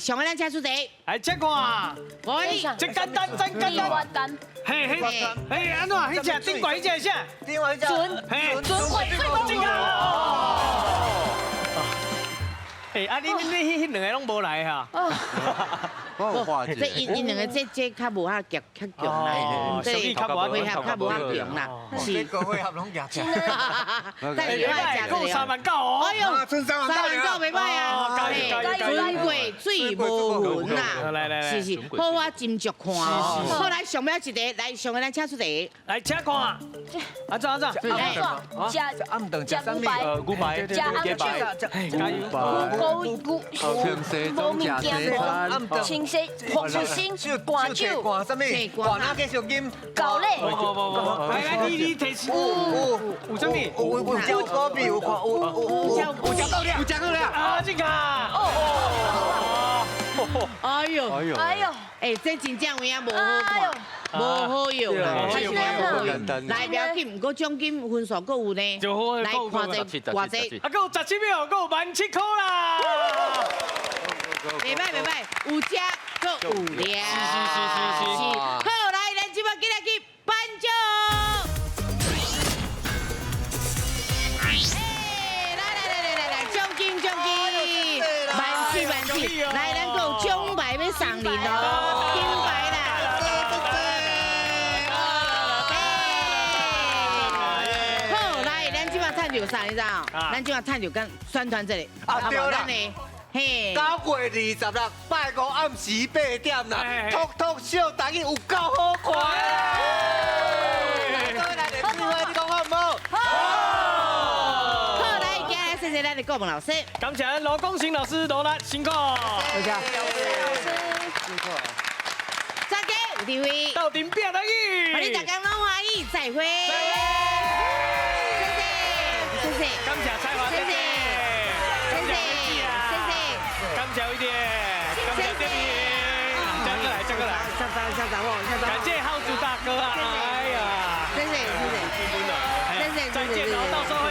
上个咱请出题，来，请看，这简单，真简单。嘿嘿嘿，安怎？彼只顶悬彼只啥？顶悬彼只。准，准会最这个。哎，啊，你彼两个拢无来哈？这𪜶两个这较无遐强较强啦，这配合较无遐强啦，是。高血压拢举起来。但是我够3万九哦。哎呦，賰3万九袂歹啊。船过水无痕啦。来来来，是是，好我斟酌看哦。好来上尾一题，来上个咱请出题。来请看。阿怎阿怎？食暗顿食啥物？牛排。食红酒。加油。牛牛无物件无，清洗福星灌酒，灌啥物？灌哪继续饮？够咧。来来，你提示。有啥物？有有椒果皮，有有有有椒够了，有椒够了。啊，这个。哦。哎呦哎呦哎呦，哎，这真正有影无好看，无好用啦，太无好用。来，不要紧，毋过奖金分数阁有呢。来看这偌济，啊，阁有17秒，阁有17000块啦。袂歹袂歹，有食阁有料。是。好，来，咱这摆紧来去颁奖。来来来来来，奖金奖金，1700017000，来，咱阁有奖牌欲送恁哦，金牌啦。好，来，咱这摆趁著啥，你知影？咱这摆趁著跟宣传这个，啊对啦。嘿， 9月26拜五暗时8点啦，托托小台语有够好看啦！来，来，你讲好唔好？好。好，来，今日谢谢咱的顾问老师，感谢罗光成老师罗力辛苦。多谢。辛苦。大家有智慧，斗阵拼台语，欢迎大家拢欢喜，再会。谢谢，谢谢，感谢彩华，谢谢，谢谢，谢谢。感谢一点，感谢这边，再过来，再过来，下张下张我，下张。感谢浩祖大哥啊，哎呀，谢谢谢谢，谢谢，再见哦，到时候。